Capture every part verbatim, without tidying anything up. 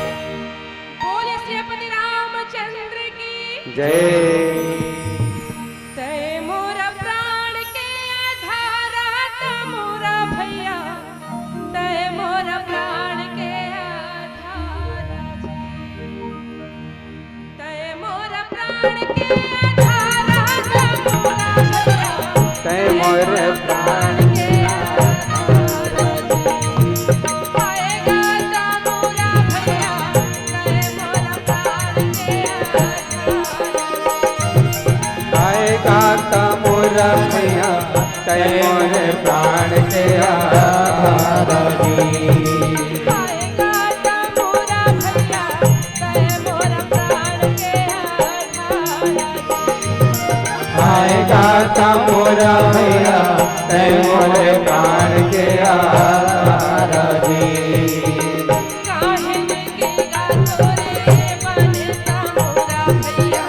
बोले श्रीपति रामचंद्र की जय। तय मोर प्राण के आधार, तय मोर भैया, तय मोर प्राण के आधार। तय मोर प्राण के आधार, तय मोर प्राण के आधार। आएगा त मोरा भैया, तय मोर प्राण के आधार। आएगा त मोरा भैया, तय मोर प्राण के आधार जी। आएगा त मोरा भैया, तय मोर प्राण के आधार। आएगा त मोरा भैया, तय मोर प्राण के आधार जी। काहे न के गा तोरे बने त मोरा भैया,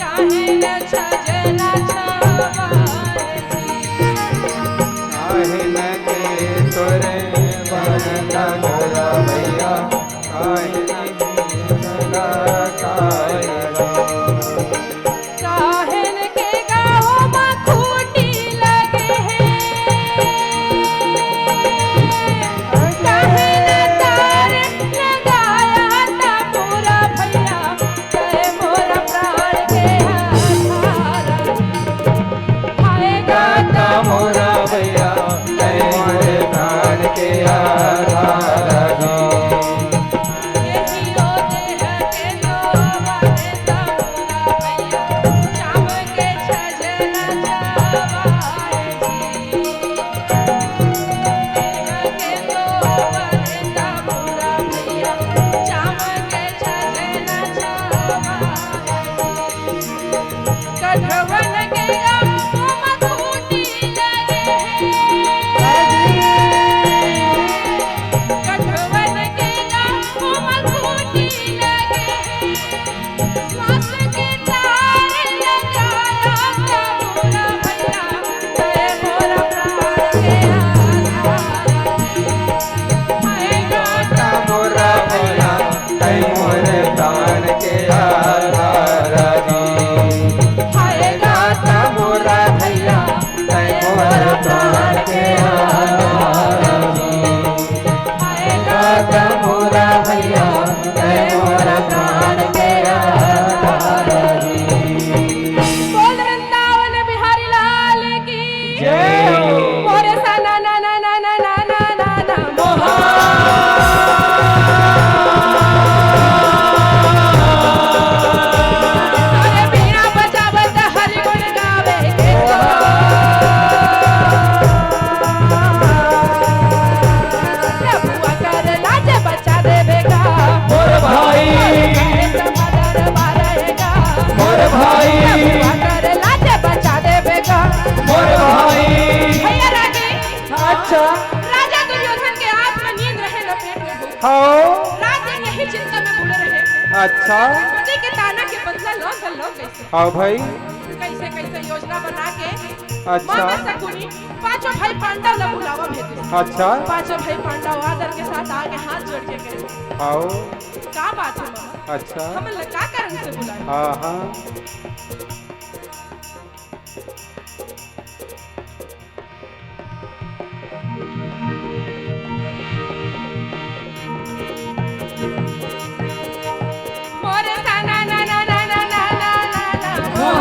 काहे न छजना छवाए जी। काहे न के तोरे बने त मोरा भैया, काहे न के तोरा काहे काहेन के गाँव म खूंटी लगे हे, काहेन तार लगाया त मोरा भैया, तय मोर प्राण के आधार। आएगा त मोरा भैया, तय मोर प्राण के आधार। कठवन के गाँव म खूंटी लगे हे। कठवन के गाँव म खूंटी लगे हे। श्वास के तार लगाया त मोरा भैया, तय मोरा प्राण के आधार। आएगा त मोरा भैया, तय मोर प्राण के आधार जी। आएगा त मोरा भैया, तय मोर प्राण के आधार जी। आएगा त मोरा भैया, तय मोर प्राण के आधार जी। बोल वृंदावन बिहारी लाल की जय हो। मोरे सा ना ना ना ना ना ना ना ना ना मोहा। अरे बीणा बजावत हरि गुण गावे के तो। लफुआ कर लाज बचा देबे गा। मोर भाई। अरे तुम्हारा मारेगा। मोर भाई। लफुआ कर लाज बचा देबे गा। मोर भाई। भैया रागी। अच्छा। राजा दुर्योधन के आँख में नींद रहे, न पेट में भूख। हाँ। रात दिन यही चिंता में बुड़े रहे। अच्छा। पति के ताना के बदला लौंग ल लौंग कैसे? हाँ भाई। कैसे कैसे योजना बना के अच्छा। मामा शकुनी पांचों भाई पांडव ला बुलावा भेजे। अच्छा। पांचों भाई पांडव आदर के साथ आके हाथ जोड़ के गए। आओ। का बात है मामा? अच्छा। हमन ला का कारण से बुलाए? हाँ, हाँ। मोरे सा ना ना ना ना ना ना ना ना ना।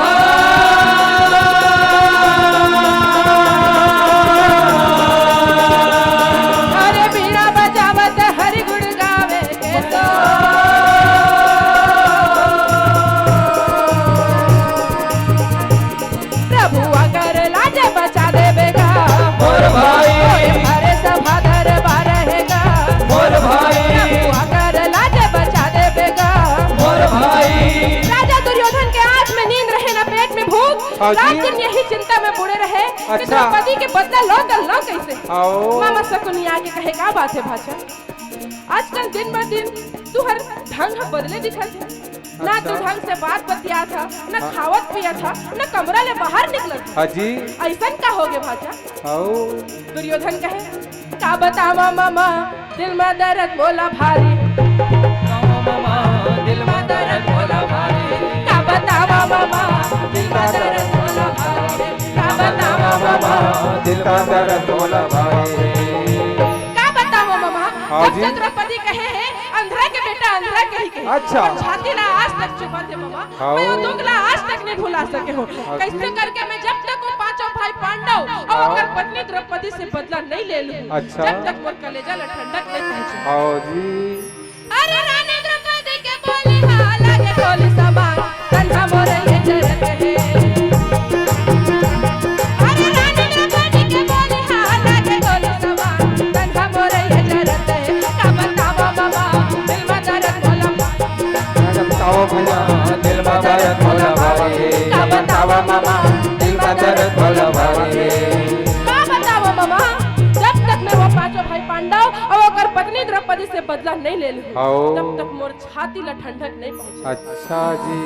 अरे बीणा बजावत हरि गुण गावे के तो। हाँ जी। रात दिन यही चिंता में बुड़े रहे कि अच्छा। द्रौपदी के बदला लौं त लौं कइसे। आओ। मामा शकुनी आके कहे, का बात हे भांचा? आजकल दिन ब दिन तुंहर ढंग ह बदले दिखत हे। ना अच्छा। तू ढंग से बात बतियात ह, ना हाँ। खावत पियत ह, ना कमरा ले बाहर निकलत ह। हाँ जी। अइसन का होगे भांचा? आओ। दुर्योधन कहे, का बतावंव मामा, दिल म दरद मोला भारी। बतावंव मामा, दिल म दरद मोला भारी। का बतावंव मामा, दिल म दरद मोला भारी। का बतावंव मामा, दिल म दरद मोला भारी। का बतावंव मामा, हाँ जब जी। से द्रौपदी कहे हे, अंधरा के बेटा अंधरा कही कही। अच्छा। मोर छाती ला आज तक चुभत हे मामा। हाँ। मैं वो दुख ला आज तक नहीं भुला सके हंव। हाँ जी। कइसे करके मैं जब तक वो पांचों भाई पांडव अउ हाँ। ओकर पत्नी द्रौपदी से बदला नहीं ले लूं, अच्छा। जब तक मोर कलेजा ला ठंडक नहीं पहुंचे। हाँ जी। अरे रानी द्रौपदी के बोले हा, लागे ढोल समान, तन्हा मोरे ये जरत हे। अरे रानी द्रौपदी के बोले हा, लागे ढोल समान, तन्हा मोरे ये जरत हे। का बतावंव मामा, दिल म दरद मोला का बतावंव भैया, दिल म दरद मोला भारी। का बतावंव मामा, दिल म दरद मोला भारी। का बतावंव मामा, जब तक मैं वो पांचों भाई पांडव अउ ओकर पत्नी द्रौपदी से बदला नहीं ले लूं, आओ। तब तक मोर छाती ला ठंडक नहीं पहुंचे। अच्छा जी।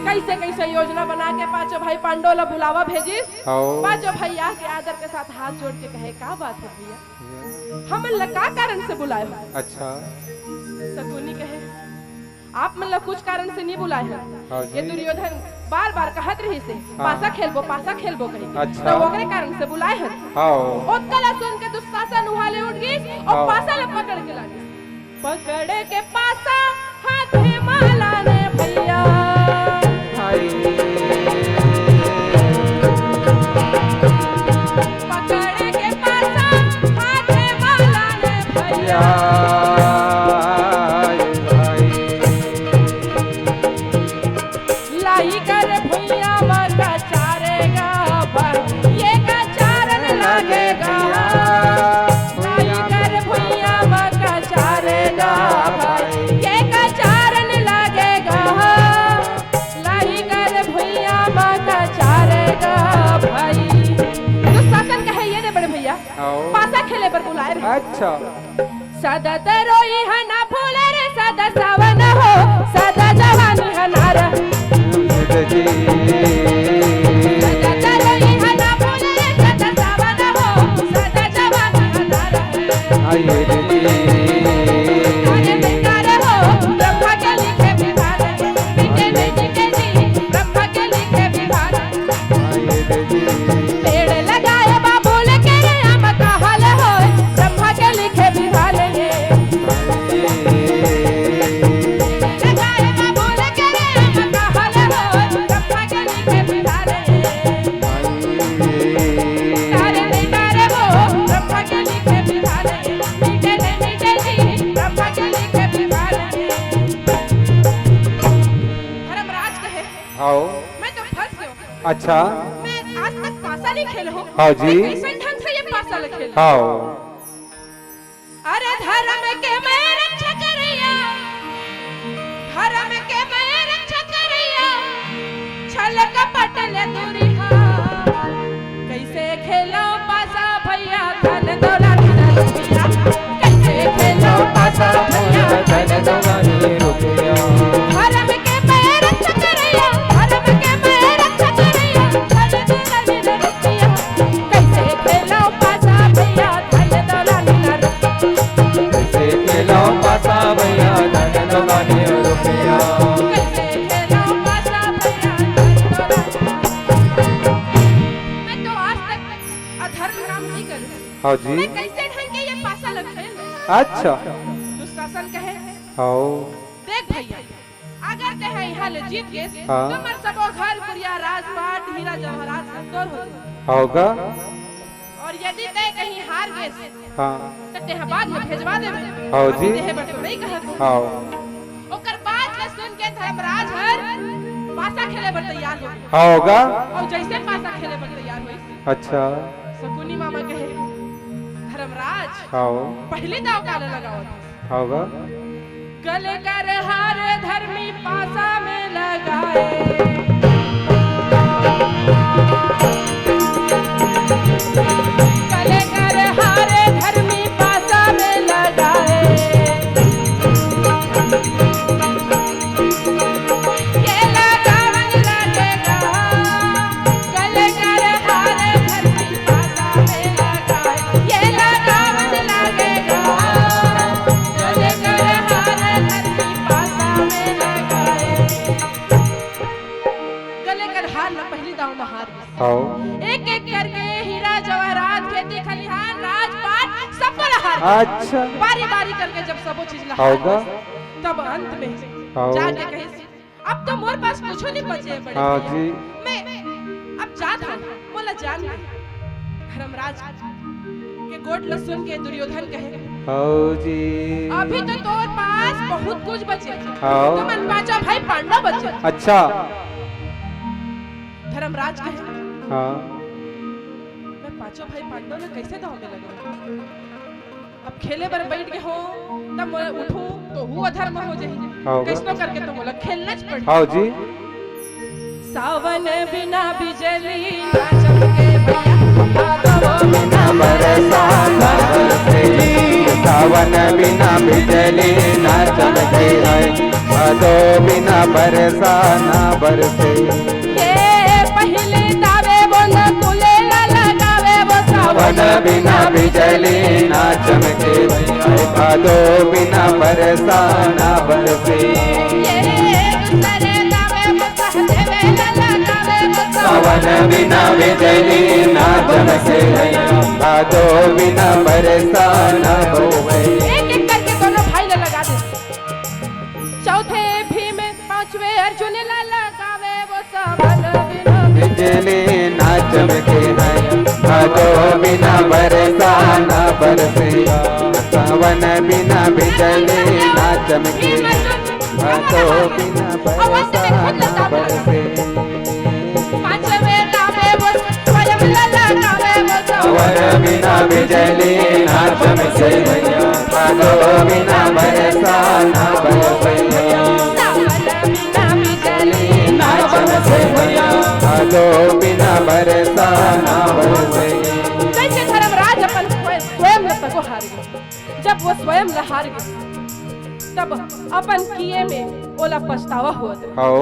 कइसे कइसे योजना बना के पांचों भाई पांडव ला बुलावा भेजिस। आओ। पांचों भाई आके आदर के साथ हाथ जोड़ के कहे, का बात हे भैया, हमन ला का कारण से बुलाए हो? अच्छा। शकुनी कहे, आप मन ला कुछ कारण से नहीं बुलाए हन। हाँ जी। ये दुर्योधन बार-बार कहत रहिस हे, हाँ। पासा खेलबो, पासा खेलबो कहिके। अच्छा। त ओकरे कारण से बुलाए हन। हाँ। ओतका ला सुन के दुशासन उहां ले उठ गिस अउ हाँ। पासा ला पकड़ के लानिस। पकड़ के पासा हाथे मा लाने भैया। भाई। पकड़ के पासा हाथे मा लाने भैया। भाई। लाही कर भुइयां म कचारेगा भाई, ये कचारन लागेगा। लाही कर भुइयां म कचारेगा भाई, ये कचारन लागेगा। लाही कर भुइयां म कचारेगा भाई। दुशासन कहे, ये दे बड़े भैया, आओ। पासा खेले बर बुलाए रहे। अच्छा। सदा तरोई हना फूल रे, सदा सावन हो, सदा जवानी हनार। सदा तरोई हना फूल रे, सदा सावन हो, सदा जवानी हनार। अरे बेकार हो, ब्रह्मा के लिखे विधान, मिटे मिटे जी, ब्रह्मा के लिखे विधान। पेड़ लगाए बा बोल के रे, हम कहाल होय, ब्रह्मा के लिखे विधान ये। लगाए बा बोल के रे, हम कहाल होय, ब्रह्मा के लिखे विधान ये। तारे बेटा रे वो, ब्रह्मा के लिखे विधान ये। मिटे नहीं मिटे जी, ब्रह्मा के लिखे विधान ये। धर्मराज कहे, आओ। मैं तो फंस गया हूँ। अच्छा। मैं आज तक पासा नहीं खेला हूँ। हाँ जी। मैं कैसे ढंग से ये पासा ले खेलूँ? हाँ। अरे धर्म के मैं रक्षा करिया, धर्म के मैं रक्षा करिया, छल कपट ले दूरी हा। कैसे खेलो पासा भैया, धन दौलत न रुपया। कैसे खेलो पासा भैया, धन दौलत न रुपया। धर्म के मैं रक्षा करिया, धर्म के मैं रक्षा करिया, धन दौलत न रुपया। कैसे खेलो पासा भैया, धन दौलत न रुपया। कैसे खेलो पासा भैया, धन दौलत न रुपया। कैसे खेलो पासा भैया, धन दौलत। मैं तो आज तक अधर्म काम नहीं करूँ। हाँ जी। मैं कैसे ढंग के ये पासा ला खेल लूँ? अच्छा। दुशासन कहे, हाँ। देख भैया, अगर तें ह इहाँ ले जीत गेस, हाँ। तो मोर सबो घर कुरिया, राजपाट, हीरा जवाहरात सब तोर हो जाही। हाँ गा। और यदि तें कहीं हार गेस, हाँ। तो तें ह बाद में भेजवा देबे। हाँ जी। अभी देहे बर तो नहीं कहत हूँ। हाँ। ओकर बात ल सुन के धर्मराज हर पासा खेले बर तैयार हो गे। हाँ गा। और जैसे पासा खेले बर तैयार होइस, अच्छा। शकुनी मामा कहे, धर्मराज, हाँ। पहली दाव काला लगावत हस? हाँ गा। गले कर हार धर्मी पासा में लगाए। अच्छा। बारी बारी करके जब सबो चीज ला हाव हार गा। गइस, तब अंत में हाव। जाके कहिस, "अब तो मोर पास कुछो नहीं बचे हे बड़े हाँ भैया। जी। मैं अब जात हूँ, मोला जान दे।" धर्मराज के गोठ ल सुन के दुर्योधन कहे, हाव जी। "अभी तो तोर पास बहुत कुछ बचे हे। हाव। तुमन पांचों भाई पांडव बचे।" अच्छा। धर्मराज कहे, हाँ। "मैं पांचों भाई पांडव ल कइसे दांव में लगाऊं? अब खेले बर बइठ गे हों, तब मैं उठूं तो हू अधर्म हो जाही। हाव गा। कइसनो करके तो मोला खेलना च पड़ही।" हाव जी। "सावन बिना बिजली ना चमके भैया, भादो बिना बरसा ना बरसे। सावन बिना बिजली ना चमके है, भादो बिना बरसा ना बरसे।" ये पहिले दावे वो न कुले ला लगावे वो सावन। सावन बिना बिजली ना चमके, भादो बिना बरसा ना बरसे। ये दूसरे दावे वो सहदेवे ला लगावे वो सावन। सावन बिना बिजली ना चमके, भादो बिना बरसा ना बरसे। एक एक करके दोनों भाई ला लगा दे। चौथे भीम, पांचवे अर्जुन ला लगावे वो सावन बिना बिजली ना चमके है, भादो बिना बरसा ना बरसे। सावन बिना बिजली ना चमके, भादो बिना बरसा ना बरसे। पांचवे दावे वो स्वयं ला लगावे वो सावन। सावन बिना बिजली ना चमके भैया, भादो बिना बरसा ना बरसे। सावन बिना बिजली ना चमके भैया, भादो बिना बरसा ना बरसे। कइसे धर्मराज अपन स्वयं, स्वयं ल तको हार गे। जब वो स्वयं ल हार गे, तब अपन किए में ओला पछतावा होत रहे। हाव।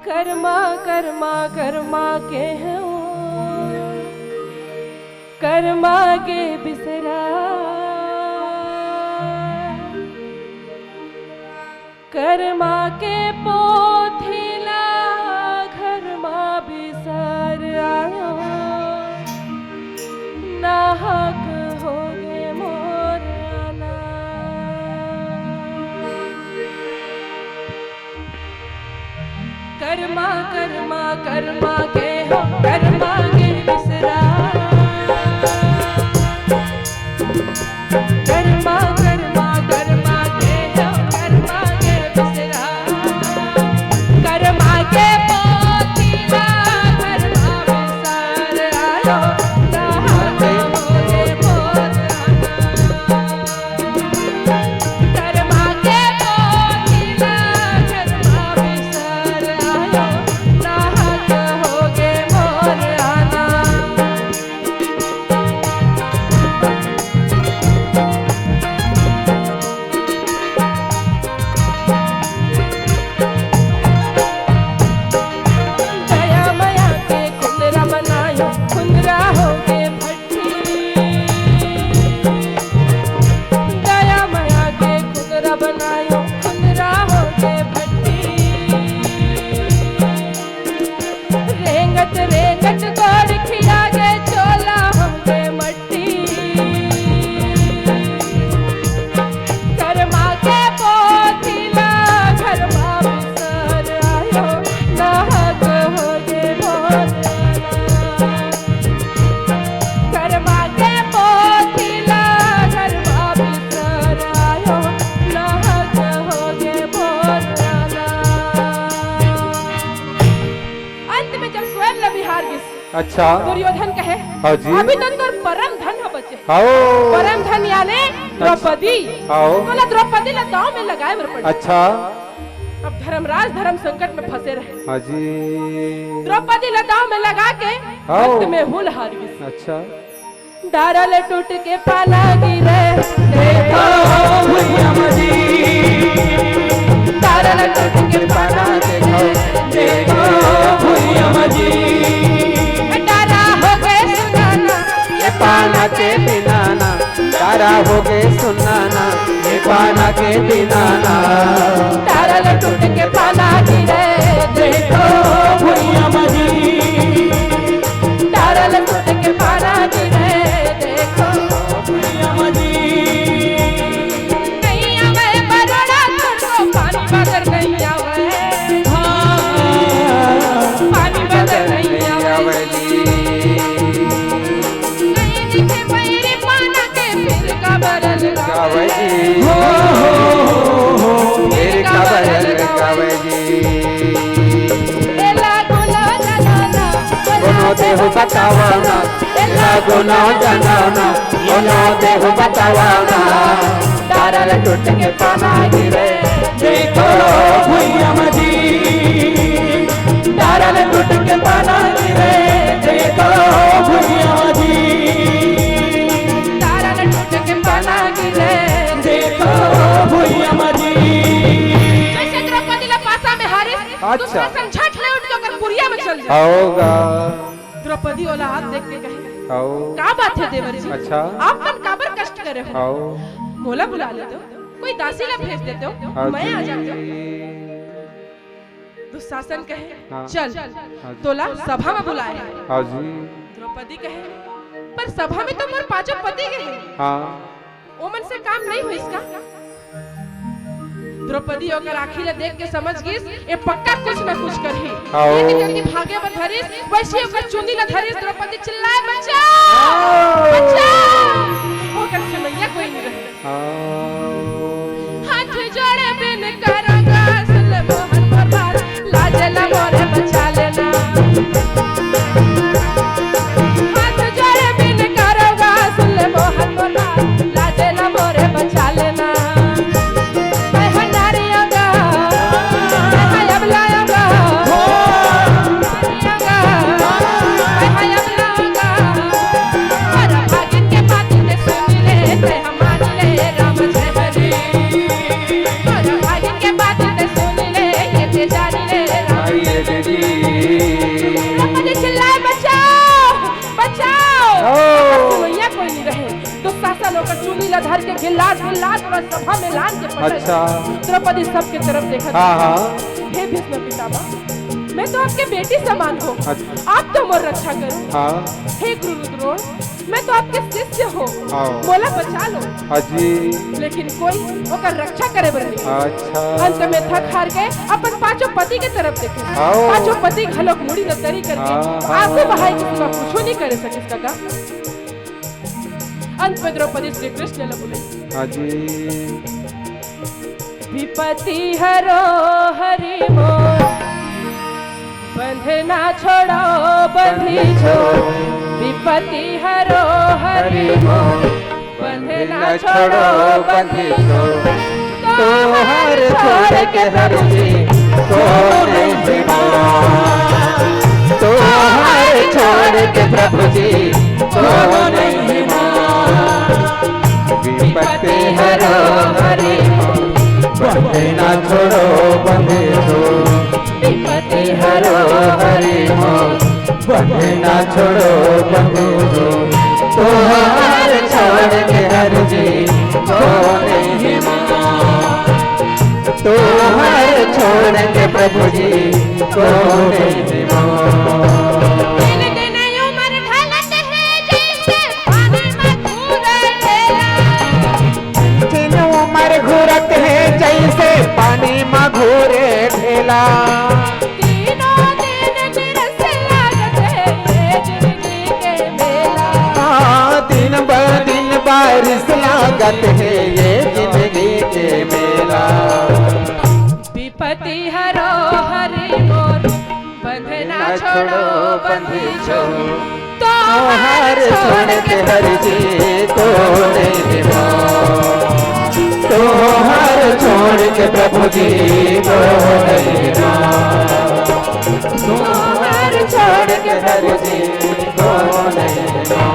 कर्मा, कर्मा, कर्मा के हूँ, कर्मा के बिसरा। कर्मा के पोथी ला घर मा बिसर आयो, नाहक होगे मोर आना। कर्मा, कर्मा, कर्मा के हो, कर्मा के बिसरा। कर्मा, कर्मा, कर्मा के हो, कर्मा के बिसरा। कर्मा के पोथी ला, कर्मा बिसर आयो, कहाँ के होगे मोर आना। कर्मा के पोथी ला, कर्मा बिसर आयो, नाहक होगे मोर आना। दया मया के खुंदरा बनायो, खुंदरा होगे भट्टी। दया मया के खुंदरा बनायो, खुंदरा होगे भट्टी। रेंगत रेंगत गोड़ खिया गे चोला होगे मट्टी। कर्मा के पोथी ला घर मा बिसर आयो, नाहक होगे मोर आना। कर्मा के पोथी ला घर मा बिसर आयो, नाहक होगे मोर आना। अंत में जब स्वयं ल भी हार गिस, अच्छा। दुर्योधन कहे, हाँ जी। "अभी तो तोर परम धन ह बचे।" हाव। परम धन याने द्रौपदी। हाव। तोला द्रौपदी ला दांव में लगाए बर पड़ही। अच्छा। अब धर्मराज धर्म संकट में फंसे रहे। हाँ जी। द्रौपदी ला दांव में लगा के हाव। अंत में हू ल हार गिस। अच्छा। डारा ले टूट के पाना गिरे, देखो भुइयां मा जी। डारा ले टूट के पाना देखो, देखो भुइयां मा जी। डारा होगे सुनाना, ये पाना के बिनाना। डारा होगे सुनाना, ये पाना के बिनाना। डारा ले टूट के पाना गिरे, देखो भुइयां मा जी। डारा ले टूट के पाना गिरे, देखो भुइयां मा जी। बतावना, एला कोनो जनावना, कोनो देहू बतावना। तारा ले टूट के पाना गिरे, देखो भुइयां मा जी। तारा ले टूट के पाना गिरे, देखो भुइयां मा जी। तारा ले टूट के पाना गिरे, देखो भुइयां मा जी। जैसे द्रौपदी ला पासा में हारिस, अच्छा। दुशासन झट ले उठ के ओकर पुरिया में चल जाए। होगा। द्रौपदी ओला हाथ देख के कहे, आओ। का बात हे देवर जी? अच्छा। आप मन काबर कष्ट करे हो? आओ। मोला बुला लेते हो, कोई दासी ला भेज देते हो, हाँ मैं जी। आ जाते हो। दुशासन कहे, हाँ। चल, हाँ जी। तोला सभा में बुलाए हे। हाँ जी। द्रौपदी कहे, पर सभा में तो मोर पांचों पति गे हे। हाँ। ओमन से काम नहीं होइस का? द्रौपदी ओकर आँखी ला देख के समझ गिस, ए पक्का कुछ न कुछ करही। आओ। ये जल्दी भागे बर धरिस, वैसे ओकर चुंदी ला धरिस। द्रौपदी चिल्लाए, "बचाओ! आओ। बचाओ!" ओकर सुनइया कोई नहीं रहे। आओ। हाथ जोड़े बिन करंगा, सुन ले मोहन मोर बात, लाजे ला मोरे बचा लेना। हाथ जोड़े बिन करंगा, सुन ले मोहन मोर बात, लाजे ला मोरे बचा लेना। मैं हंडारी आऊंगा, मैं हयब लाऊंगा, हंडारी आऊंगा, मैं हयब लाऊंगा। हर भागिन के बात ते सुन ले, ते हम मान ले राम जय हरी। हर भागिन के बात ते सुन ले, ये ते जान ले राम जय हरी। द्रौपदी चिल्लाए, "बचाओ, बचाओ!" ओ। सुनइया कोई नहीं रहे। दुशासन ओकर चुंदी ला धर के गिल्लात गिल्लात ओला सभा में लान के पटक। अच्छा। द्रौपदी सबके तरफ देखत, हाँ, हाँ। "हे भीष्म पितामह, मैं तो आपके बेटी समान हूँ। अच्छा। आप तो मोर रक्षा करो। हाँ। हे गुरु द्रोण, मैं तो आपके शिष्य हूँ। हाँ। मोला बचा लो।" हाँ जी। लेकिन कोई ओकर रक्षा करे बर नहीं। अच्छा। अंत में थक हार के अपन पांचों पति के तरफ देखे। हाँ। पांचों पति घलोक मुड़ी नतरी करके हाँ, हाँ। आंसू बहाए के सिवा कुछो नहीं करे सकिस, काका। अंत में द्रौपदी श्री कृष्ण ला बोले, हाँ जी। विपत्ति हरो हरि मोर, बंधना छोड़ो बंधी छोड़। विपत्ति हरो हरि मोर, बंधना छोड़ो बंधी छोड़। तोहर छोड़ के हर जी को नहीं माँ। तोहर छोड़ के प्रभु जी को नहीं माँ। विपत्ति हरो हरि मोर, बंधना छोड़ो बंधी छोड़। विपत्ति हरो हरि मोर, बंधना छोड़ो बंधी छोड़। तोहर छोड़ के हर जी को नहीं माँ। तोहर छोड़ के प्रभु जी को नहीं माँ। दिन दिन उमर ढलत हे जैसे पानी में घूरे ढेला। दिन उमर घूरत हे जैसे पानी में घूरे ढेला। दिनों दिन निरस लागत हे ये जिंदगी के मेला। हाँ, दिन ब दिन बारिश लागत हे ये जिंदगी के मेला। विपत्ति हरो हरि मोर, बंधना छोड़ो बंधी छोड़। तोहर छोड़ के हर जी को नहीं माँ। तोहर छोड़ के प्रभु जी को नहीं माँ। तोहर छोड़ के हर जी को नहीं माँ।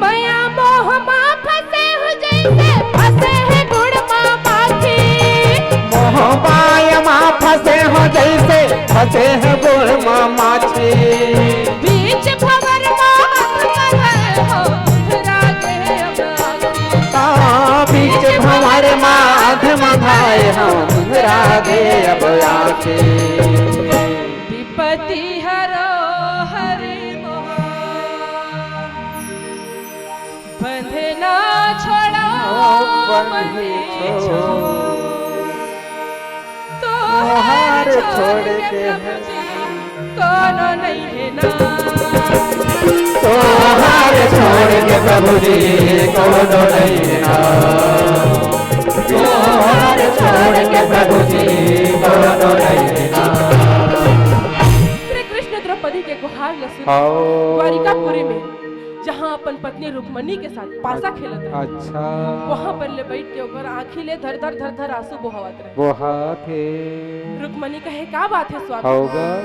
मया मोह मा फंसे हो जैसे फंसे हे गुड़ मा माखी। मोह माया मा फंसे हो जैसे फंसे हे गुड़ मा माछी। बीच भंवर मा हाथ मधाए हो अंधरा गे अब आखी। हाँ, बीच भंवर मा हाथ मधाए हो अंधरा गे अब आखी। विपत्ति हरो हरि मोर, बंधना छोड़ो बंधी छोड़। तोहार छोड़ के प्रभु जी कोनो नहीं हे ना। तोहार छोड़ के प्रभु जी कोनो नहीं हे ना। तोहार छोड़ के प्रभु जी कोनो नहीं हे ना। श्री कृष्ण द्रौपदी के गुहार सुन, हव। द्वारिकापुरी में, जहाँ अपन पत्नी रुक्मणी के साथ पासा खेलत रहे, अच्छा। वहाँ पर ले बैठ के ओकर आँखी ले धर धर धर धर आंसू बोहावत रहे। बोहात हे। रुक्मणी कहे, "का बात हे स्वामी? हव गा।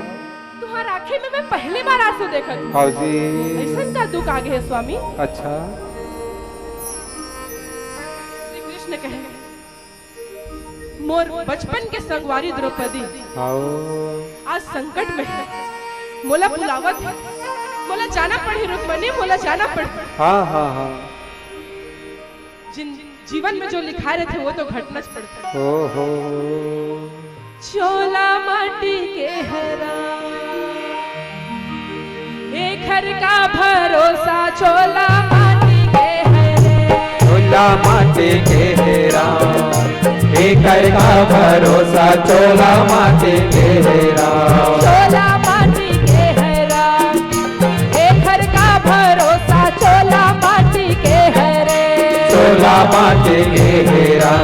तुहार आँखी में मैं पहली बार आंसू देखत हूँ। हव जी। अइसन का दुख आ गे हे स्वामी?" अच्छा। श्री कृष्ण कहे, "मोर बचपन के संगवारी द्रौपदी, हव। आज संकट में हे, मोला बुलावत हे, मोला जाना पड़ही रुक्मणी, मोला जाना पड़ही।" हाँ, हाँ, हाँ। जिन, जीवन में जो लिखाय रहिथे, वो तो घटना च पड़थे। ओहो। चोला माटी के हरा, एखर का भरोसा, चोला माटी के हरे। चोला माटी के हरा, एखर का भरोसा, चोला माटी के हरा। चोला माटी के हरा, एखर का भरोसा, चोला माटी के हरे। चोला माटी के हरा,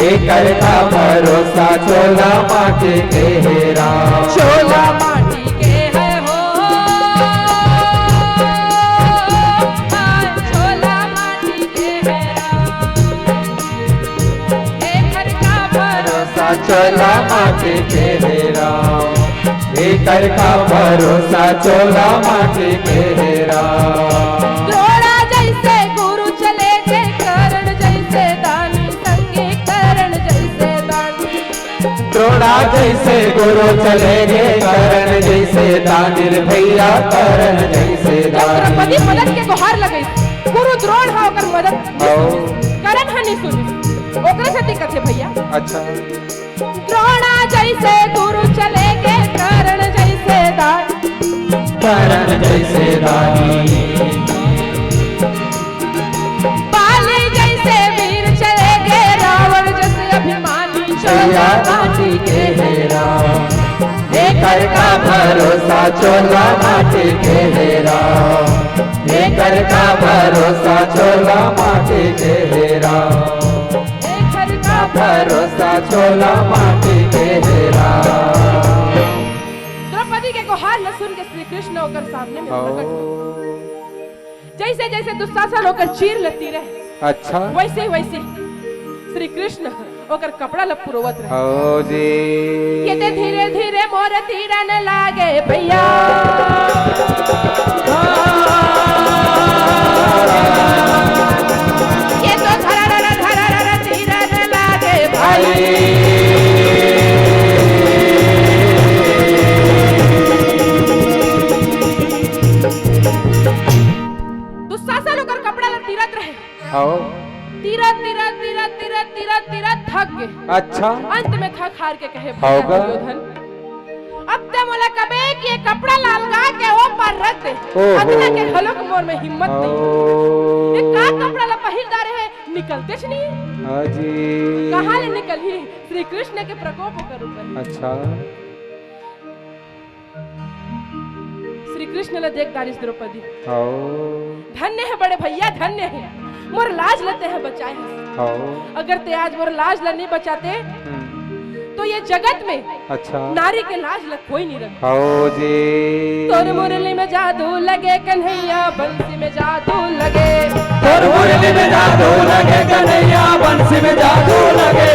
एखर का भरोसा, चोला माटी के हरा। चोला माटी के हे हो, हाँ, चोला माटी के हरा, एखर का भरोसा, चोला माटी के हरा। एखर का भरोसा, चोला माटी के हरा। द्रोणा जइसे गुरु चले गे, कर्ण जइसे दानी, संगी कर्ण जइसे दानी। द्रोणा जइसे गुरु चले गे, कर्ण जइसे दानी, भैया कर्ण जइसे दानी। द्रौपदी मदद के गुहार लगइस, गुरु द्रोण ह ओकर मदद नइ सुनिस, कर्ण ह नइ सुनिस, ओकरे सेती कथे भैया। अच्छा। द्रोणा जइसे गुरु चले गे, कर्ण जइसे दानी। कर्ण जइसे दानी। बाली जइसे वीर चले गे, रावण जइसे अभिमानी। चोला माटी के हरा, एखर का भरोसा, चोला माटी के हरा। एखर का भरोसा, चोला माटी के हरा। एखर का भरोसा, चोला माटी के हरा। द्रौपदी के गुहार ल सुन के श्री कृष्ण ओकर सामने में प्रकट हो। जइसे जइसे दुशासन ओकर चीर ल तीरे, अच्छा। वइसे वइसे श्री कृष्ण ओकर कपड़ा ल पुरोवत रहे। हव जी। ये ते धीरे धीरे मोर तीरन लागे भैया। ये तो धररर धररर तीरन लागे भाई। दुशासन ओकर कपड़ा ल तीरत रहे। हव। तीरत, तीरत, तीरत, तीरत, तीरत, तीरत थक गे। अच्छा। अंत में थक हार के कहे, हव भैया गा। दुर्योधन, अब ते मोला कबे कि ये कपड़ा ल अलगा के ओ पार रख दे। ओहो। अतना के घलोक मोर में हिम्मत नइ हे। ओ। ये का कपड़ा ल पहिर डारे हे, निकलतेच नइ हे। हाँ जी। कहाँ ले निकलही? श्री कृष्ण के प्रकोप ओकर ऊपर। अच्छा। श्री कृष्ण ल देख डारिस द्रौपदी। हव। धन्य हे बड़े भैया, धन्य हे। मोर लाज ल तेंह बचाए हस। हव। अगर ते आज मोर लाज ल नइ बचाते, हम्म। तो ये जगत में, अच्छा। नारी के लाज ल कोई नइ रखे। हव जी। तोर मुरली में जादू लगे कन्हैया, बंसी में जादू लगे। तोर मुरली में जादू लगे कन्हैया, बंसी में जादू लगे।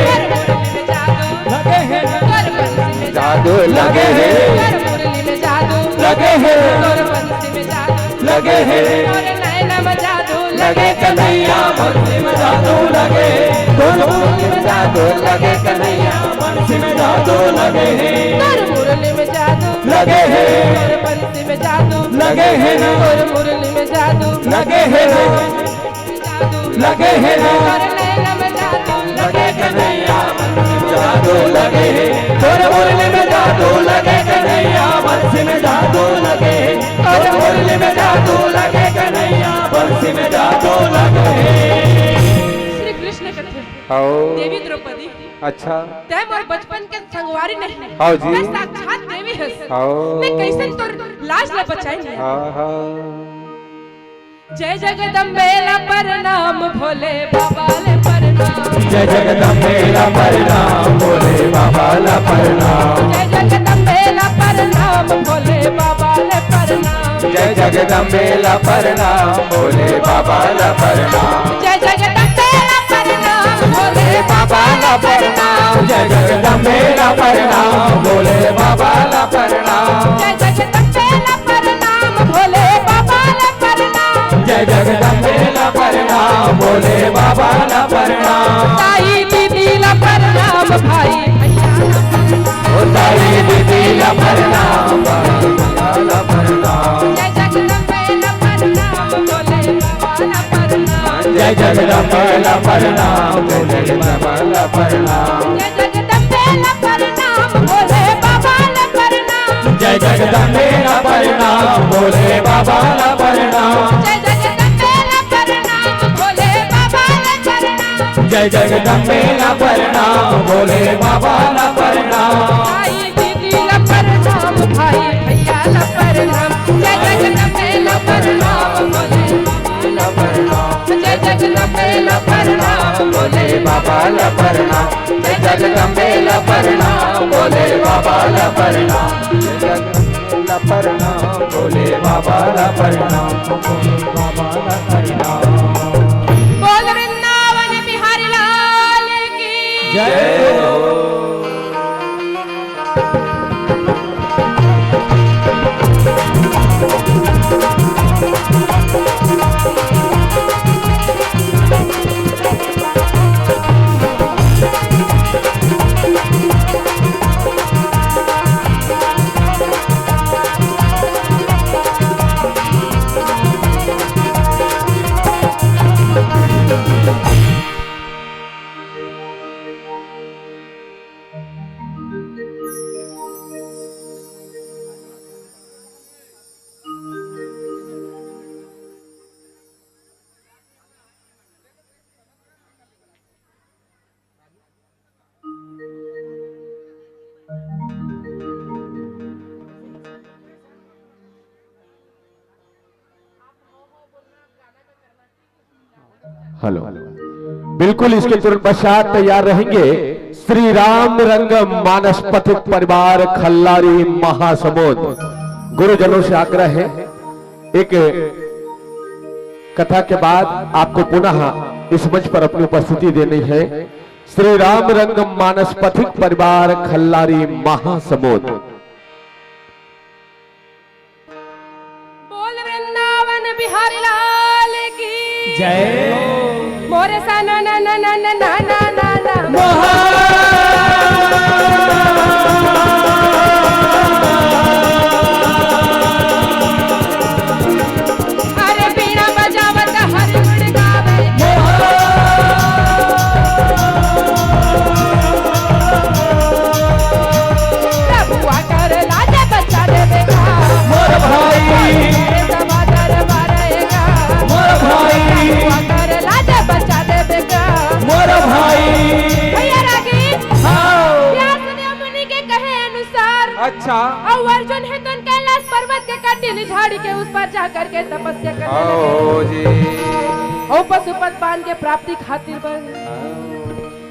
तोर मुरली में जादू लगे हे। तोर बंसी में जादू लगे हे। तोर मुरली में जादू लगे हे। तोर बंसी में जादू लगे हे। तोर नैना में जादू लगे कन्हैया, बंसी में जादू लगे। तोर मुरली में जादू लगे कन्हैया, बंसी में जादू लगे हे। तोर मुरली में जादू लगे हे। तोर बंसी में जादू लगे हे ना। तोर मुरली में जादू लगे हे ना। लगे हे ना। तोर नैना में जादू लगे कन्हैया, बंसी में जादू लगे हे। तोर मुरली में जादू लगे कन्हैया, बंसी में जादू लगे हे। तोर मुरली में जादू लगे कन्हैया, बंसी में जादू लगे हे। श्री कृष्ण कथे, हव। देवी द्रौपदी, अच्छा। तैं मोर बचपन के संगवारी नहीं, हव जी। तैं साक्षात देवी हस। हव। मैं कइसन तोर लाज ल बचाए नहीं? हाँ, हाँ। जय जगदम्बे ला प्रणाम, भोले बाबा ले प्रणाम। जय जगदम्बे ला प्रणाम, भोले बाबा ला प्रणाम। जय जगदम्बे ला प्रणाम, भोले बाबा ला प्रणाम। जय जगदम्बे ला प्रणाम, भोले बाबा ला प्रणाम। जय जगदम्बे ला प्रणाम, भोले बाबा ला प्रणाम। जय जगदम्बे ला प्रणाम, भोले बाबा ला प्रणाम। जय जगदम्बे ला प्रणाम, भोले बाबा ला प्रणाम। जय जगदम्बे ला प्रणाम, भोले बाबा ला प्रणाम। ताई दीदी ला प्रणाम, भाई भैया ला प्रणाम। ओ ताई दीदी ला प्रणाम, भाई भैया ला प्रणाम। जय जगदम्बे ला प्रणाम, भोले बाबा ला प्रणाम। जय जगदम्बे ला प्रणाम, भोले बाबा ला प्रणाम। जय जगदम्बे ला प्रणाम, भोले बाबा ला प्रणाम। जय जगदम्बे ला प्रणाम, भोले बाबा ला प्रणाम। जय जगदम्बे ला प्रणाम, भोले बाबा ला प्रणाम। जय जगदम्बे ला प्रणाम, भोले बाबा ला प्रणाम। भाई दीदी ला प्रणाम, भाई भैया ला प्रणाम। जय जगदम्बे ला प्रणाम, भोले बाबा ला प्रणाम। जय जगदम्बे ला प्रणाम, भोले बाबा ला प्रणाम। जय जगदम्बे ला प्रणाम, भोले बाबा ला प्रणाम। जय जगदम्बे ला प्रणाम, भोले बाबा ला प्रणाम, भोले बाबा ला प्रणाम। बोल वृंदावन बिहारी लाल की जय हो। हेलो, बिल्कुल इसके तुरंत पश्चात तैयार रहेंगे श्री राम रंग मानस पथिक परिवार खल्लारी महासमुंद। गुरुजनों से आग्रह है, एक कथा के बाद आपको पुनः इस मंच पर अपनी उपस्थिति देनी है। श्री राम रंग मानस पथिक परिवार खल्लारी महासमुंद। बोल वृंदावन बिहारी लाल की जय। मोरे सा ना ना ना ना ना ना ना ना ना। मोहा। अरे बीणा बजावत हरि गुण गावे। मोहा। प्रभुआ कर लाज बचा देवे का। मोर भाई। अरे सवा दरबार आएगा। मोर भाई। प्रभुआ कर लाज बचा देवे का। मोर भाई। भैया रागी। हाँ। व्यासदेव मुनि के कहे अनुसार। अच्छा। अउ अर्जुन हे तो कैलाश पर्वत के कटिल झाड़ी के उस पर जाकर के तपस्या करने लगे। आओ जी। अउ पशुपत पान के प्राप्ति खातिर बर। हाँ।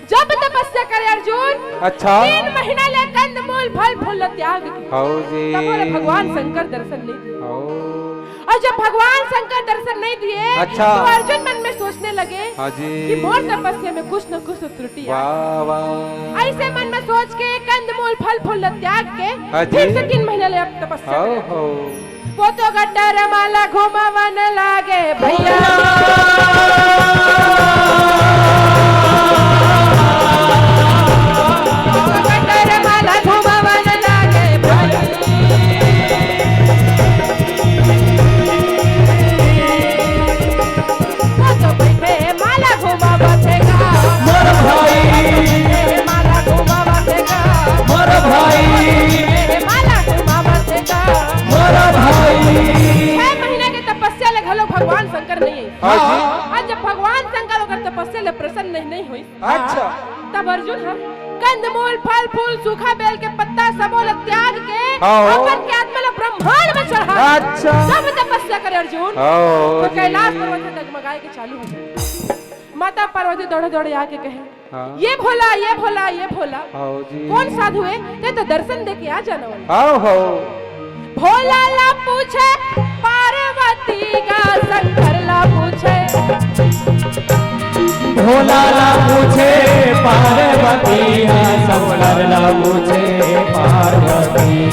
जब तपस्या करे अर्जुन, अच्छा। तीन महीना ले कंदमूल फल फूल ल त्याग के। हौ जी। तब बोले भगवान शंकर दर्शन नहीं दिए। हौ। अउ जब भगवान शंकर दर्शन नहीं दिए, अच्छा। तो अर्जुन मन में सोचने लगे हाँ जी। कि मोर तपस्या में कुछ न कुछ तो त्रुटि आ। वाह, वाह। अइसे मन में सोच के कंदमूल फल फूल ल त्याग के हाँ जी। फिर से तीन महीना ले अब तपस्या हौ, करे। हौ। वो तो गट्टर माला घुमावन लागे भैया। गट्टर माला घुमावन लागे भैया। वो तो बैठे माला घुमावत हे गा। मोर भाई। माला घुमावत हे गा। मोर भाई। माला घुमावत हे गा। मोर भाई। छह महीना के तपस्या ले घलो भगवान शंकर नहीं है। हाँ जी। आज जब भगवान शंकर ओकर तपस्या ले प्रसन्न नहीं, नहीं होई, अच्छा। तब अर्जुन ह कंदमूल, फल फूल, सूखा बेल के पत्ता सबो ल त्याग के हाँ। अपन के आत्मा ल ब्रह्मांड में चढ़ा। अच्छा। जब तपस्या करे अर्जुन, हाँ तो जी। कैलाश पर्वत ह डगमगाए के चालू हो जाए। माता पार्वती दौड़े दौड़े आके कहे, हाँ। ये भोला, ये भोला, ये भोला। हव जी। कोन साधु हे? तें तो दर्शन दे के आ जाना वाला। हव, हव। भोला ला पूछे पार्वती गा, शंकर ला पूछे। भोला ला पूछे पार्वती गा, शंकर ला पूछे पार्वती।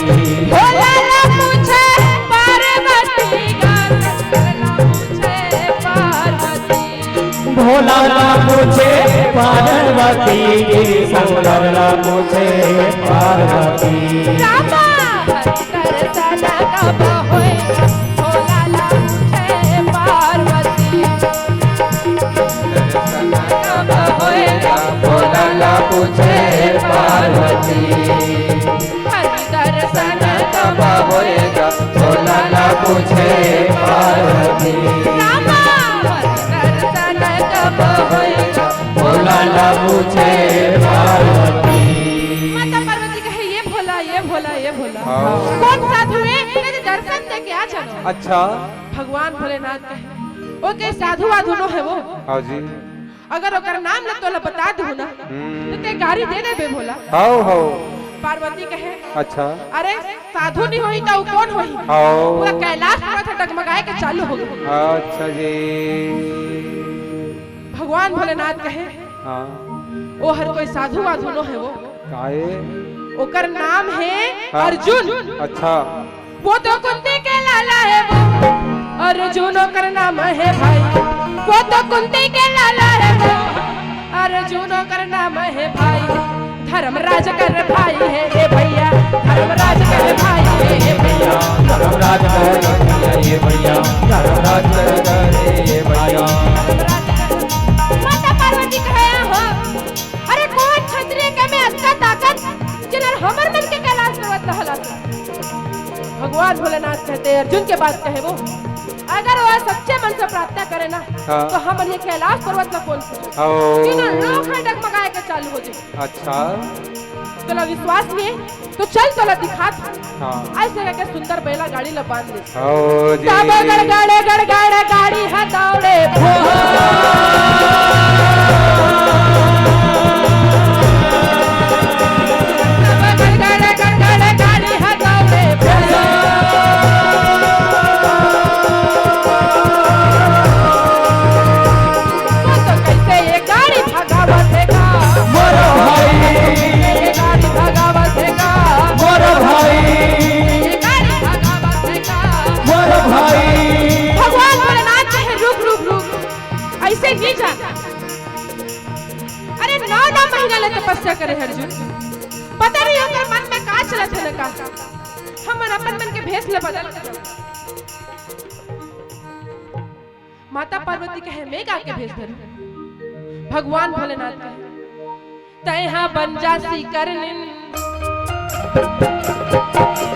भोला ला पूछे पार्वती गा, शंकर ला पूछे पार्वती। भोला ला पूछे पार्वती, शंकर ला पूछे पार्वती। रामा हरि दर्शन कब होए, भोला ला पूछे पार्वती। दर्शन कब होएगा, भोला ला पूछे पार्वती। हरि दर्शन कब होएगा, भोला ला पूछे पार्वती। रामा हरि दर्शन कब होएगा, भोला ला पूछे पार्वती। माता पार्वती कहे, "ये भोला, ये भोला, ये भोला।" हाँ। कोन साधु हे? तें दर्शन दे के आ जाना। अच्छा। भगवान भोलेनाथ कहे, "ओके, साधु वाधु नो हे वो।" हाँ जी। अगर ओकर नाम ला तोला बता दूँ ना, हम्म। तो तें गारी दे देबे भोला। हव, हव। पार्वती कहे, अच्छा। अरे, साधु नहीं होही त अउ कोन होही? हव। पूरा कैलाश पर्वत ह डगमगाए के चालू हो गे। अच्छा जी। भगवान भोलेनाथ कहे, हाँ। ओ हर कोई साधु वाधु नो हे वो। काहे? ओकर नाम हे हाँ। अर्जुन। अच्छा। वो तो कुंती के लाला हे वो, अर्जुन ओकर नाम हे भाई। वो तो कुंती के लाला हे वो, अर्जुन ओकर नाम हे भाई। धर्मराज कर भाई हे ए भैया, धर्मराज कर भाई हे ए भैया। धर्मराज कर भैया ए भैया, धर्मराज कर ए भैया। माता पार्वती कहे, "हो, अरे कोन क्षत्रिय के में अतका ताकत, जेन हर हमर मन के कैलाश पर्वत ला हला।" भगवान भोलेनाथ कहते, अर्जुन के बात कहे वो, अगर वो सच्चे मन से प्रार्थना करे ना, हाँ। तो हमन ये कैलाश पर्वत ला कोन पूछे? ओ। तीनों लोक ह डगमगाए के चालू हो जाए। अच्छा। तोला विश्वास नहीं हे, तो चल तोला दिखात हँव। हाँ। अइसे करके सुंदर बैला गाड़ी ला बांध दे। ओ जी। तब गड़गड़ गड़गड़ गाड़ी ह दौड़े। भगवान भोलेनाथ कहे, "रुक, रुक, रुक, अइसे नहीं जा।" अरे, नौ, नौ महीना ले तपस्या करे हे अर्जुन, पता नहीं ओकर मन में का चलत हे न का। हमन अपन मन के भेष ले बदल के माता पार्वती कहे, "मैं का के भेष धरूं?" भगवान भोलेनाथ कहे, "तैं हा बन जा शिकारनिन,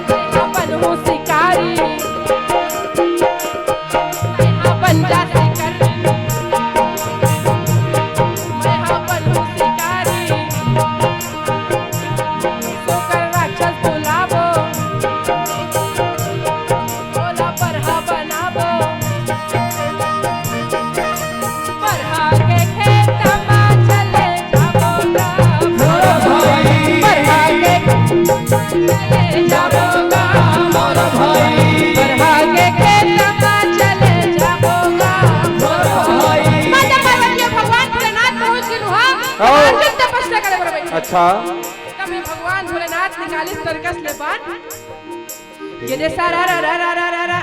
तैं हा बनहूं शिकारी, तैं हा बन जा शिकारनिन, मैं हा बनहूं शिकारी।" ओकर राक्षस बुलाबो, ओला बरहा बनाबो। बरहा के खेत मा चले जाबो गा। बरहा के चले जाबो गा। बरहा के खेत मा चले जाबो गा। माता पार्वती अउ भगवान भोलेनाथ पहुंच गे उहां। हाँ। अर्जुन तपस्या करे बर बइठे। अच्छा। तब ये भगवान भोलेनाथ निकालिस सर्कस ले बाण। ये दे सारा रा रा रा रा रा रा।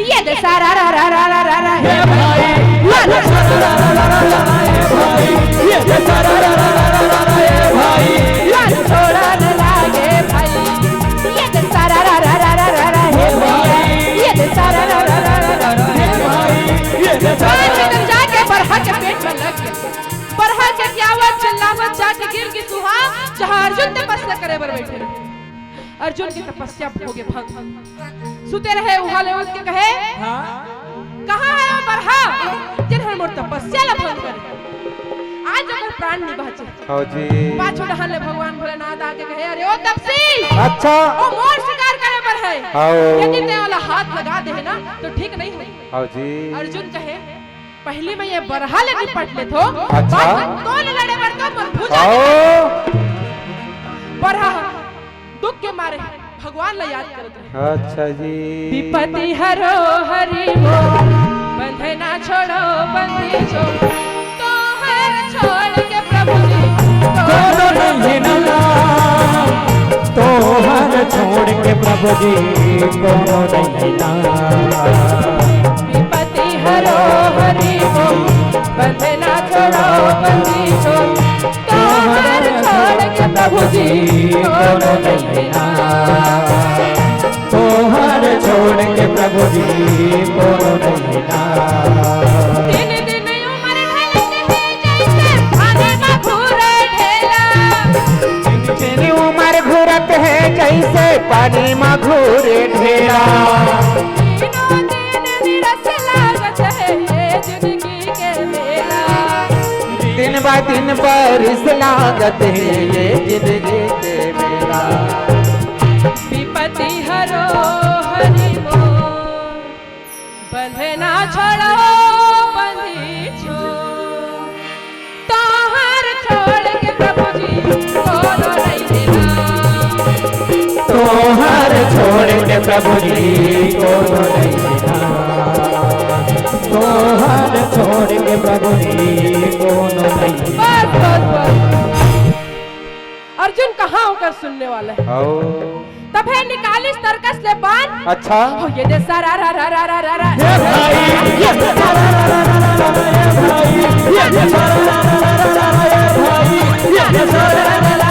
ये दे सारा रा रा रा रा रा रा। हे भाई। ये दे सारा रा रा रा रा रा रा। हे भाई। ये दे सारा रा रा रा रा रा रा। हे भाई। मन छोड़ा न लागे भाई। ये दे सारा रा रा रा रा रा रा। हे भाई। ये दे सारा रा रा रा रा रा। हे भाई। ये दे सारा रा रा रा रा रा। जाके बरहा के पेट में लग गया। बरहा के क्या हुआ? चिल्लावत जाके गिर गिस उहां, जहां अर्जुन तपस्या करे बर बइठे रहे। अर्जुन के तपस्या होगे भंग। सुते रहे, उहां ले उठ के कहे, हाँ? "कहां हे वो बरहा, जेन हर मोर तपस्या ला भंग करे? आज ओकर प्राण नि बांचे।" हाँ जी। पाछू डहान ले भगवान भोलेनाथ आके कहे, "अरे ओ तपसी, अच्छा। ओ मोर शिकार करे बर हे। हाँ। यदि तैं ओला हाथ लगा दे ना, तो ठीक नहीं होही।" हाँ जी। अर्जुन कहे, पहली मैं ये बरहा ले निपट लेथों। अच्छा। बाद में तोर ले लड़े बर तो मोर भुजा आओ। बरहा दुख के मारे भगवान ला याद करत रहे। अच्छा जी। विपत्ति हरो हरि बोल, बंधना छोड़ो बंदी छोड़, तोहर छोड़ के प्रभु जी कोनो नहीं ना, तोहर छोड़ के प्रभु जी कोनो नहीं ना। विपत्ति हरो हरि बोल, बंधना छोड़ो बंदी छोड़, तोहर छोड़ के प्रभु जी कोनो नहीं ना, तोहर छोड़ के प्रभु जी कोनो नहीं ना। दिन दिन उमर ढलत हे जैसे पानी में घूरे ढेला। दिन उमर घूरत हे जैसे पानी में घूरे ढेला। दिनों दिन निरस लागत हे ये जिंदगी के मेला। दिन ब दिन बरिस लागत हे ये जिंदगी के मेला। विपत्ति हरो हरि बोल, बंधना छोड़ो बंदी छोड़, तोहर छोड़ के प्रभु जी कोनो नहीं ना। तोहर छोड़ के प्रभु जी कोनो नहीं ना। तोहर छोड़ के प्रभु जी कोनो नहीं ना। बस, बस, बस। अर्जुन कहाँ ओकर सुनने वाला हे। आओ। तभे निकालिस तरकस ले बान। अच्छा। हो ये दे सारा रा रा रा रा रा रा। ये भाई, ये दे सारा रा रा रा रा रा, ये भाई, ये दे सारा रा रा रा रा रा, ये भाई, ये दे सारा रा रा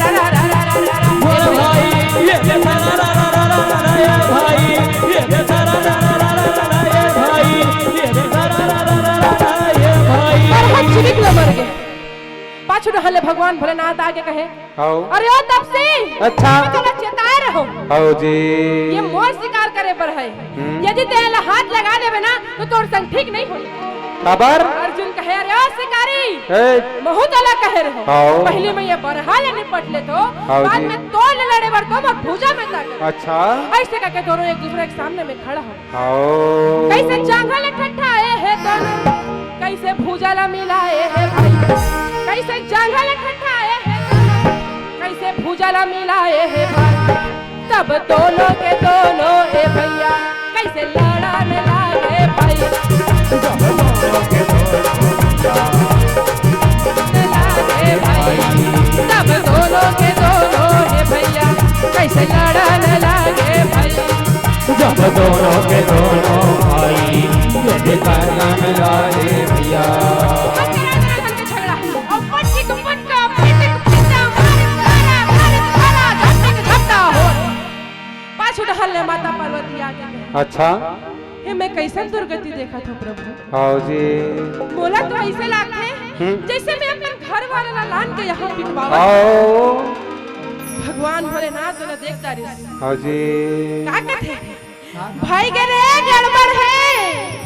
रा रा रा, ये भाई, ये दे सारा रा रा रा रा रा, ये भाई, ये दे सारा रा रा रा रा रा, ये भाई, ये दे सारा रा रा रा रा रा, ये भाई, ये दे सारा रा रा रा रा, ये भाई। अरे, हम चिनिक ले मर गए। पाछू डहर ले भगवान भोलेनाथ आके कहे, हाव। अरे ओ तपसी, अच्छा। मैं तोला चेताए रहों। हाव जी। ये मोर शिकार करे बर हे। हम्म। यदि तें एला हाथ लगा देबे ना, तो तोर संग ठीक नहीं होही। काबर? अर्जुन कहे, अरे ओ शिकारी, ए। महूं तोला कहे रहों। हाव। पहली मैं ये बरहा ले निपट लेथों, हाव बाद जी। में तोर ले लड़े बर तो मोर भुजा में ताकत। अच्छा। ऐसे करके दोनों एक दूसरे के सामने में खड़ा हो। हाव। कैसे जांघल ठठाए हे दोनों, कैसे भुजा ला मिलाए हे भाई, कैसे जांघल ठठाए हे दोनों, कैसे भुजा ला मिलाए हे भाई। तब दोनों के दोनों ए भैया, कैसे लड़न लागे भाई। जब दोनों के दोनों भैया, लागे भाई। तब दोनों के दोनों ए भैया, कैसे लड़न लागे भाई। जब दोनों के दोनों भाई, ये भी करन लागे भैया। मत करा, करा, करा, झगड़ा। और पटकी को पटका, पटक पटका, मार, मारा, मार, मारा, झपटा को झपटा हो। पाछू डहर ले माता पार्वती आके कहे, अच्छा। हे, मैं कैसन दुर्गति देखत हों प्रभु? हाव जी। मोला तो ऐसे लागथे, हम्म। जैसे मैं अपन घर वाला ला लान के यहाँ पिटवावत। हाव। भगवान भोलेनाथ ओला देख डारिस। हाव जी। का कथे? भाई गे रे, गड़बड़ हे।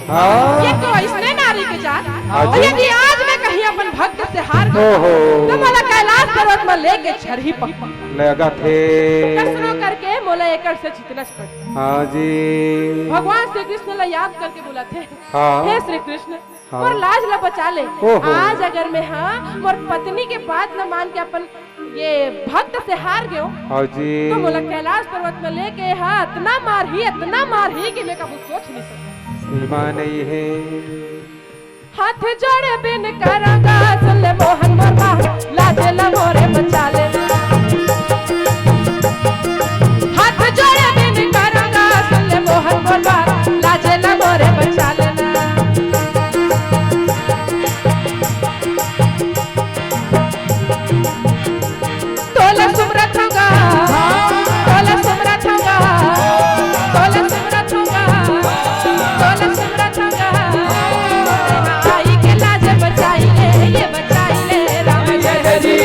हाव। ये तो अइसने नारी के जात। हाव जी। यदि आज मैं कहीं अपन भक्त से हार गया, ओहो। तो मोला कैलाश पर्वत में लेके छरही पक्का। लगथे। कसरो करके मोला एकर से जीतना च पड़ही। हाव जी। भगवान श्री कृष्ण ला याद करके बोलथे, हाव। हे श्री कृष्ण, हाँ। मोर लाज ला बचा ले। ओहो। आज अगर मैं, हाँ, मोर पत्नी के बात ला मान के अपन ये भक्त से हार गयो, हाँ जी। तो मोला कैलाश पर्वत में लेके, हाँ, अतना मारही, अतना मारही कि मैं कभू सोच नहीं सकता। सीमा नहीं है। हाथ जोड़े बिनती करंव गा, सुन ले मोहन मोर बात, लाजे ला मोरे बचा ले। हाथ जोड़े बिनती करंव गा, सुन ले मोहन मोर बात, लाजे ला मोरे बचा लेना। तोला सुमरत हंव गा, तोला सुमरत हंव गा, तोला सुमरत हंव गा, तोला सुमरत हंव गा। आई के लाज बचाई ले, ये बचाई ले, राम जय जी।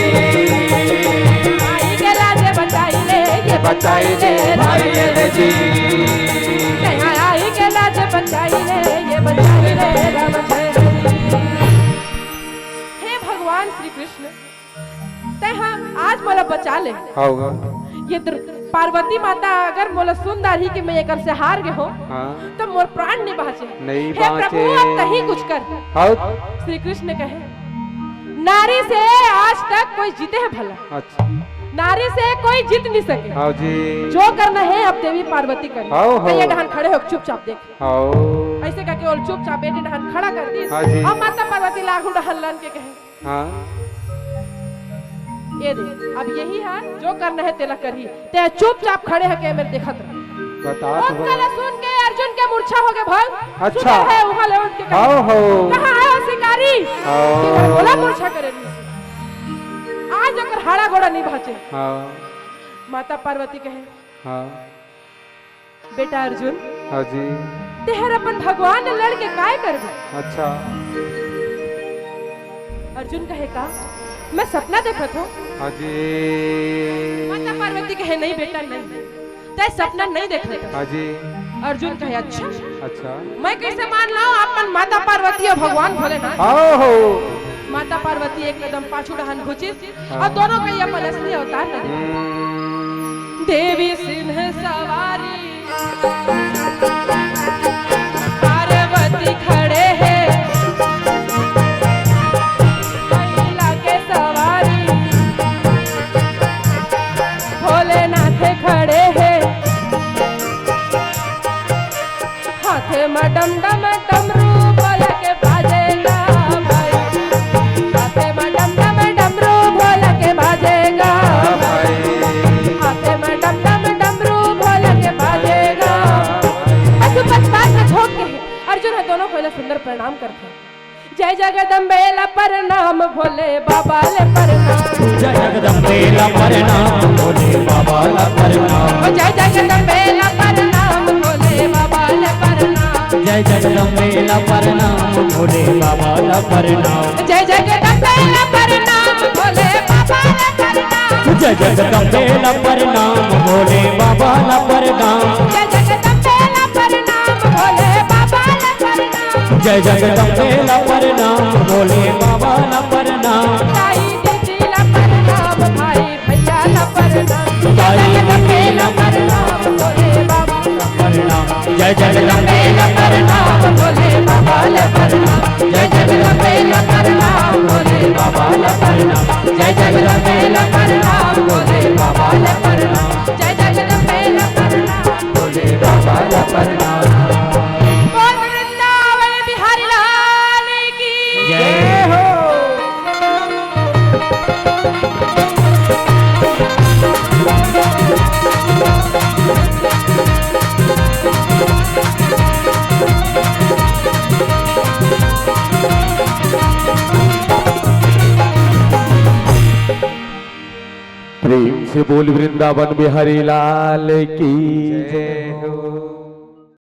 आई के लाज बचाई ले, ये बचाई ले, राम जय जी। आई के लाज बचाई ले, ये बचाई ले, राम जय जी। हे भगवान श्री कृष्ण, तैं हा आज मोला बचा ले। हाँ, हाँ। ये दुर-, पार्वती माता अगर मोला सुन डारही कि मैं एकर से हार गे हों, हाँ। त मोर प्राण नइ बाँचे। नइ हे प्रभु, बाँचे। अब तहीं कुछ कर। हाँ। श्री कृष्ण कहे, नारी से आज तक कोई जीते हे भला? अच्छा। नारी से कोई जीत नइ सके। हाँ जी। जो करना हे, अब देवी पार्वती करही। हाँ, हाँ। त ये डहन खड़े होके चुपचाप देख। हाँ। अइसे कहिके ओला चुपचाप ए डहन खड़ा कर दिस। हाँ जी। अब माता पार्वती ला आगू डहन लान के कहे, हाँ। ए दे, अब इही हे, जो करना हे तेला करही। तैं चुपचाप खड़े होके ए मेर देखत रह। बता तो ओतका ला सुन के अर्जुन के मूर्छा हो गे भल। अच्छा। सुने हे, उहाँ ले उठ के कहे, हाँ, हो। कहाँ हे ओ शिकारी? हाँ। कि घर बोला मूर्छा करे रहिस। आज एकर हाड़ा गोड़ा नइ बाँचे। हाँ। माता पार्वती कहे, हाँ। बेटा अर्जुन, हाँ जी। तेहर अपन भगवान ले लड़ के काय करबे? अच्छा। अर्जुन कहे, का मैं सपना देखत हों? हाँ जी। माता पार्वती कहे, नहीं बेटा, नहीं, तैं सपना नइ देखत हस। हाँ जी। अर्जुन कहे, अच्छा? अच्छा। मैं कइसे मान लव अपन माता पार्वती अउ भगवान भोलेनाथ? हाँ हो। माता पार्वती एक कदम पाछू डहन घुचिस, हाँ। अउ दोनों कहीं अपन असली अवतार ला दिखा। हम्म। देवी सिंह सवारी पार्वती खड़े हे, महिला के सवारी भोलेनाथ खड़े हे। हाथे म डम डम डमरू भोला के बाजेगा भाई। हाथे म डम डम डमरू भोला के बाजेगा भाई। हाथे म डम डम डमरू भोला के बाजेगा। पशुपति बाग में झोंक के हे। अर्जुन ह दोनों कोई ला सुंदर प्रणाम करथे। जय जगदम्बे ला प्रणाम, भोले बाबा ले प्रणाम। जय जगदम्बे ला प्रणाम, भोले बाबा ला प्रणाम। ओ जय जगदम्बे ला प्रणाम, भोले बाबा ले प्रणाम। जय जगदम्बे ला प्रणाम, भोले बाबा ला प्रणाम। जय जगदम्बे ला प्रणाम, भोले बाबा ले प्रणाम। जय जगदम्बे ला प्रणाम, भोले बाबा ला प्रणाम। जय जगदम्बे ला प्रणाम, भोले बाबा ले प्रणाम। जय जगदम्बे ला प्रणाम, भोले बाबा ला प्रणाम। दाई दीदी ला प्रणाम, भाई भैया ला प्रणाम। दाई दीदी ला प्रणाम, भोले बाबा ला प्रणाम। जय जगदम्बे ला प्रणाम, भोले बाबा ला प्रणाम। जय जगदम्बे ला प्रणाम, भोले बाबा ला प्रणाम। जय जगदम्बे ला प्रणाम, भोले बाबा ला प्रणाम। जय जगदम्बे ला प्रणाम, भोले बाबा ला प्रणाम। बोल वृंदावन बिहारी लाल की जय हो। प्रेम से बोल वृंदावन बिहारी लाल की जय हो।